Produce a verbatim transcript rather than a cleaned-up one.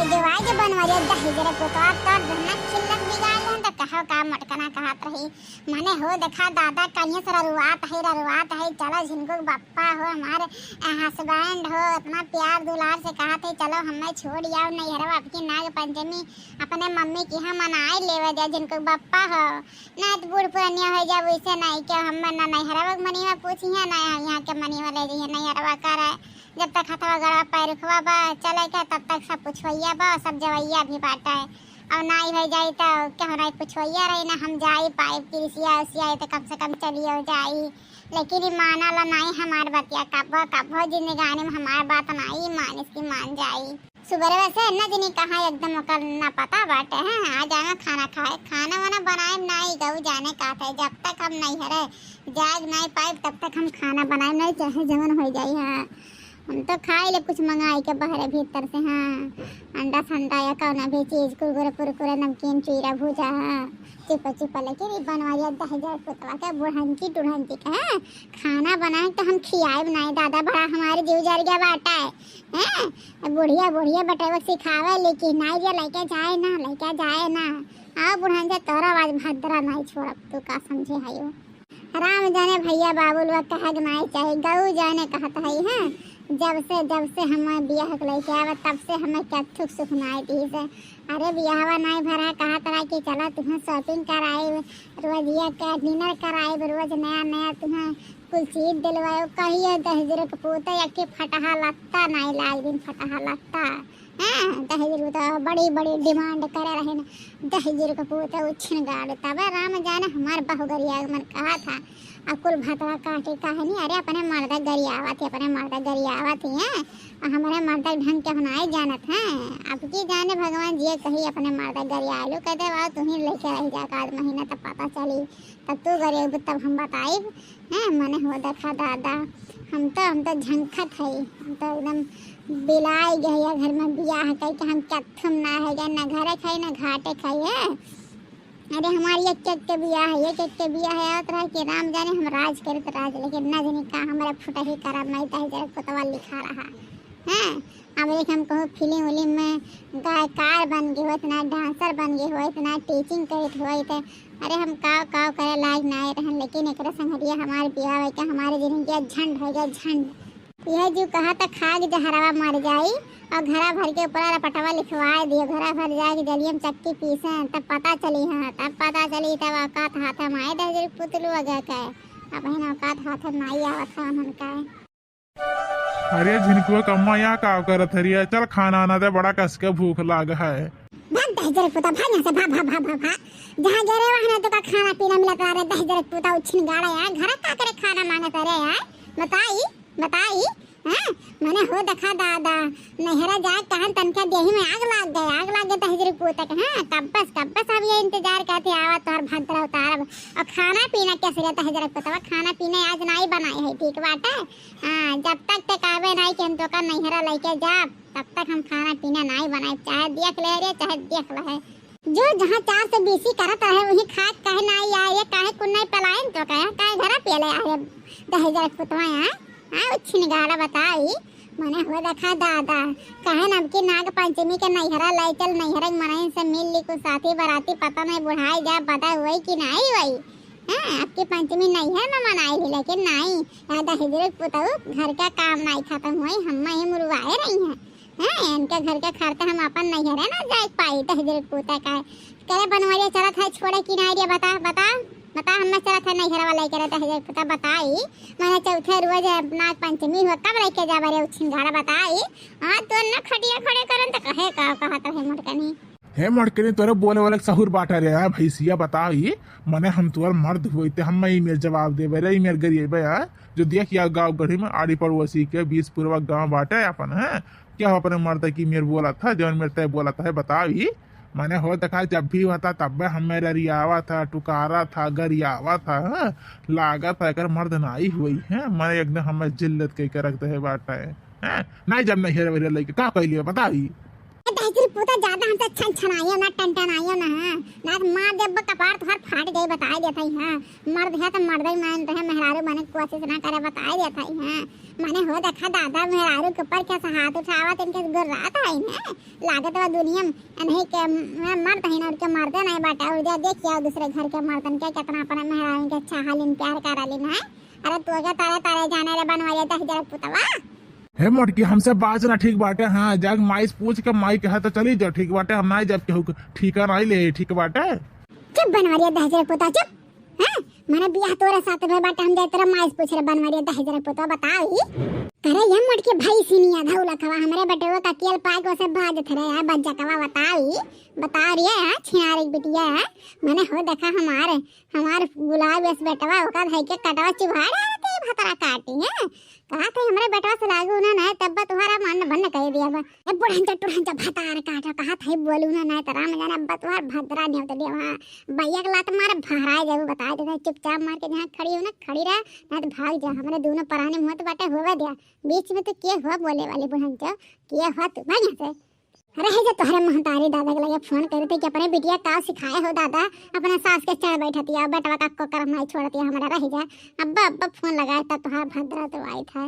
देवाई के बनवरिया दहिजरे पुतवा तोर दुन्ना खिल्लत बिगाड़ लेन त कहो का मटकना कहत रही। मने हो देखा दादा कहिए से ररुआत है, ररुआत है, चलो झिनकू के बप्पा हो हमारे, अ, husband हो, इतना प्यार दुलार से कहत है, चलो हमें छोड़ आओ नैहरवा, अबकी नाग पंचमी अपने मम्मी के यहाँ मनाए लेवे दे झिनकू के बप्पा हो। ना तो बूढ़ पुरनिया हो जाए, वैसे नहीं के हम ना नैहरवा के मनीवा पूछिए, ना यहाँ के मनीवा ले जाइए नैहरवा करे। जब तक हथवा गड़वा पैर उखवा बा चले के, तब तक सब पुछवैया बा, सब जवैया भी बाटे। और नाई हो जाई तो केहू नाई पुछवैया रही ना, हम जाई पाई कृषिया उसिया तो कम से कम चलियो जाई। लेकिन ई माना ला नाई हमार बतिया, कब्बो कब्बो जिंदगानी में हमार बात नाई मानिस की मान जाई। सुबह से न जनी कहाँ एकदम ओकर ना पता बाटे, हैं? आ जाना खाना खाए, खाना वाना बनाए नाई गऊ जाने का थे, जब तक हम नहीं हरे जाग नहीं पाइब तब तक हम खाना बनाए नहीं, चाहे जवन हो जाई। हाँ, हम तो खाए ले कुछ मंगाई के बाहरे भीतर से। हाँ, अंडा संडा या कौना भी चीज, कुरकुरे पुरकुरे, नमकीन, चीरा भूजा। हाँ, चुपा चुपा लेके भी बनवा दिया दहिजर पुतवा के बुढ़ंची टुढ़ंची के। हाँ, खाना बनाए तो हम खियाए बनाए दादा, बड़ा हमारे जीव जर गया बाटा है। हैं? बुढ़िया बुढ़िया बटेवा सिखावे लेकिन नाई जे लइके जाए ना, लइके जाए ना। आओ बुढ़ंचा तोरा आज भद्रा नाई छोड़ब, तू का समझे हयो? राम जाने भैया बाबू लोग कहे के नाई चाही, गऊ जाने कहत हई, हैं? जब से, जब से हमें बियाह के लइके आवे, तब से हमें कथुक सुख नाई दी से। अरे बियाहवा नाई भरा, कहत रहा कि चला तुहें shopping कराई, रोज ये के dinner कराई, रोज नया नया तुहें कुल चीज दिलवाए। कहिए दहिजर के पूते एक फटहा लत्ता नाई लाई दिन, फटहा लत्ता। हाँ, दहिजर के पूते बड़ी बड़ी demand करे रहे ना, दहिजर के पूते उछिन गाड़। तबे राम जाने हमार बहु गरिया के मन कहा था। आ कुल भतवा काटे काहे नहीं, अरे अपने मर्द गरियावत ही, अपने मर्द गरियावत ही हैं। आ हमरे मर्द ढंग के हम नाई जानत हैं। अब की जाने भगवान जी कही अपने मर्द गरियालू कह दे, तुही लेके रह जा, आध महीना तब पता चली, तब तू गरियाबू तब हम बताइब। हैं, मने हो देखा दादा, हम तो, हम तो झंखत हई, हम तो एकदम बिलाई गए घर में बियाह कई के हम कत्थुम ना है गए, ना घरे खाई ना घाटे खाई है। अरे हमारी एक एक के बियाह है, एक एक के बियाह है, आवत रहा कि राम जाने हम राज करत राज, लेकिन ना जाने का हमारे फुटही करम नहीं दहिजर पुतवा लिखा रहा। हैं, अब एक हम कहूँ फिल्म उलिम में गायकार बन गए होइत ना, dancer बन गए होइत ना, teaching करत होइत, अरे हम काव काव करे लायक नाय रहन, लेकिन एकरे संगरिया हमार बियाह होइके हमारे जिंदगी झंड हो गया, झंड। यह जो कहा था खाग जहरवा मर जाई और घरा भर के ऊपर रपटवा लिखवा दियो, घरा भर जाके जलियम चक्की पीसे तब पता चली, हाँ तब पता चली, तब औकात हाथ में आए दहिजर पुतलू अगे के, अब है ना औकात हाथ में आई आवत है उन्हन का। अरे झिनकुआ कम्मा यहाँ का करत हरिया, चल खाना आना दे, बड़ा कस के भूख लाग है। भाग दहिजर पुता, भाग यहाँ से, भाग, भाग, भाग, भाग, भाग। जहाँ गए रहे वहाँ तो का खाना पीना मिलत रहे, दहिजर पुता उछिन गाड़ा यार, घर का करे खाना मांगत रहे यार, बताई, बताई, हैं? मने हो देखा दादा, नैहरा जाए कहन तनका देही में आग लाग गए, आग लाग गए दहिजर पुता के, हाँ, कब्बस, कब्बस अब ये इंतजार करते आवा तोहर भद्रा उतारब, और खाना पीना कैसे रहता है जरा पुतवा, खाना पीना आज नाई बनाए है, ठीक बात है। हाँ, जब तक ते कहबे नाई कि हम तोका नैहरा लइके जाब, तब तक हम खाना पीना नाई बनाइब, चाहे देख ले रे, चाहे देख ले। जो जहाँ चार से बीसी करत रहे, वही खाए काहे नाई आए, ये काहे कुन नाई पलायन तो कहे, काहे घरा पियले आए, दहेजर पुतवा आए, हाँ, वो छिनगाड़ा बताई, मने हो देखा दादा, काहे न अब की नाग पंचमी के नैहरा लइ चल, नैहरा के मनइन से मिल ली, कुछ साथी बराती पता नहीं बुढ़ाई जाए, पता हुई कि नाई हुई। हाँ, अब की पंचमी नैहर में मनाई ली, लेकिन नाई, यहाँ दहेजर पुतऊ घर का काम नाई खत्म हुई, हम ही मुरुआए रही हैं। हैं, इनके घर के खर्चा हम अपन नैहरे ना जाए पाई, दहेजर पूता का। करे बनवरिया चलत है छोड़े कि नाई रे, बता, बता, बता, हम ना चलत है नैहर वाला करे दहेजर पूता, बताई। मने चौथे रोज नाग पंचमी हो, कब लेके जाबे रे उछिन घाड़ा, बताई। हाँ, तो न खटिया खड़े करन त कहे का कहत रहे मोटकनी। हे मोटकनी, तोरे बोले वाले सहूर बाटा रे, हाँ, भैंसिया बताई। मने हम तोर मर्द होई ते हम ई मेर जवाब देबे रे, ई मेर गरिएबे, हाँ? जो देख या गाँव गढ़ी में आड़ी पड़ोसी के बीस पुरवा गाँव बाटे अपन, हैं? क्या हो अपने मर्द की मेर बोला था, जौन मेर तय बोला था, बताओ ही। मने हो देखा, जब भी होता तब हमें ररियावा था, टुकारा था, गरियावा था, हाँ? लागत है एकर मर्द नाई हुई है, मने एकदम हमें जिल्लत के, के रख दे बाटा है, हैं? नाई जब नहीं हेरे वेरे लइके का कैलिए बताओ ही। ए दहिजर पूता ज्यादा हमसे छन छनाइयो ना, टन टनाइयो ना, हाँ? ना तो मार देब कपार तोहर फाट जाई, बताई देत हई, हाँ? मर्द है तो मर्द ही मान रहे, मेहरारू बने के कोशिश ना करे, बताई देत हई, हाँ? मने हो देखा दादा, मेहरारू के ऊपर कैसा हाथ उठावत, इनके गुर्रात है ना। लागत बा दुनिया में इन्हीं के म-, मर्द है ना, उनके मर्दे नहीं बाटे। और जा देखिया दूसरे घर के मर्दन के कितना अपने मेहरारू के चाहलिन, प्यार करालिन है। अरे तू के तारे तारे जाने रे बनवारिया दहिजरा पुतवा। हे मोटकी, हमसे बात ना ठीक बाटे। हाँ, जाके माई से पूछ के माई कहे तो चली जाओ, ठीक बाटे। हम ना जब केहू के ठीका नहीं ले, ठीक बाटे। चुप बनवारिया दहिजरा पुतवा, चुप। हाँ, मने बियाह तोरे साथ भे बाटे, हम जाए तोरा माई से पूछ रे बनवारिया दहिजरा पुतवा, बताई। करे ये मोटकी भैंसिनिया धौलकवा, हमरे बेटवा का केल पाए को से भाजत रे, आ बज्जकवा बताई, बता रे, हाँ, छिनारी बिटिया, हाँ। मने हो देखा हमार, हमार गुलाब अस बेटवा, ओका धई के कटवा चुभाड़ आवत है, भतरा काटी है। कहा थे हमरे बेटवा से लागू ना, ना, तब बा तुम्हारा मन बंद कर दिया बा। ए बुढ़ंचा टुढ़ंचा भतार काटा, कहा थे बोलू ना, ना, तो राम जाने अब बा तुम्हार भद्रा नहीं होता दिया वहाँ। भैया के लात मार भहराए जाबू, बताए देते, चुपचाप मार के जहाँ खड़ी हो ना, खड़ी रह, ना तो भाग जा। हमरे दोनों पराने मुँह तो बाटे होवे दिया। बीच में तो के हुआ बोले वाली बुढ़ंचा, के हुआ तू? भाग यहाँ से। रह जा तोहरे महतारी दादा के लगे फोन करे थे कि अपने बिटिया का सिखाए हो दादा, अपने सास के चढ़ बैठतिया, बेटवा का कोकर माई छोड़तिया हमरा, रह जा। अब्बा, अब्बा फोन लगाए तब तोहार भद्रा तो आई था।